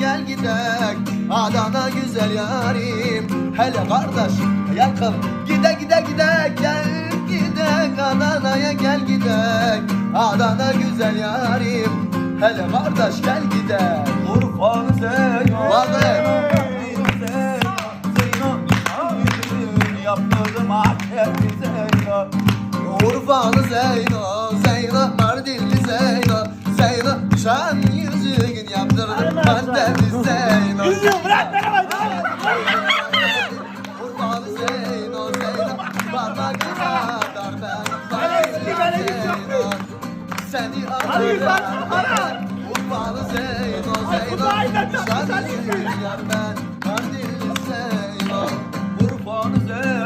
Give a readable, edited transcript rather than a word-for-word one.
gel gidek Adana güzel yarim Hele kardeş yakın Gide gide gide gel gidek Adana'ya gel gidek Adana güzel yarim Hele kardeş gel gidek Urfalı Zeyno Vallahi. Zeyno Zeyno Nişan Yaptırdım Antepli Zeyno Urfalı Zeyno, Zeyno, Mardinli Zeyno, Zeyno, nişan yüzüğün yaptırdım Antepli Zeyno. Bırak beni bak. Urfalı Zeyno, Zeyno, parmak kadar ben Hele git, hele git, Zeyno. Seni ararım ben. Urfalı Zeyno, Zeyno, aynen, nişan sen yüzüğün yar ben, Mardinli Zeyno. Urfalı Zeyno.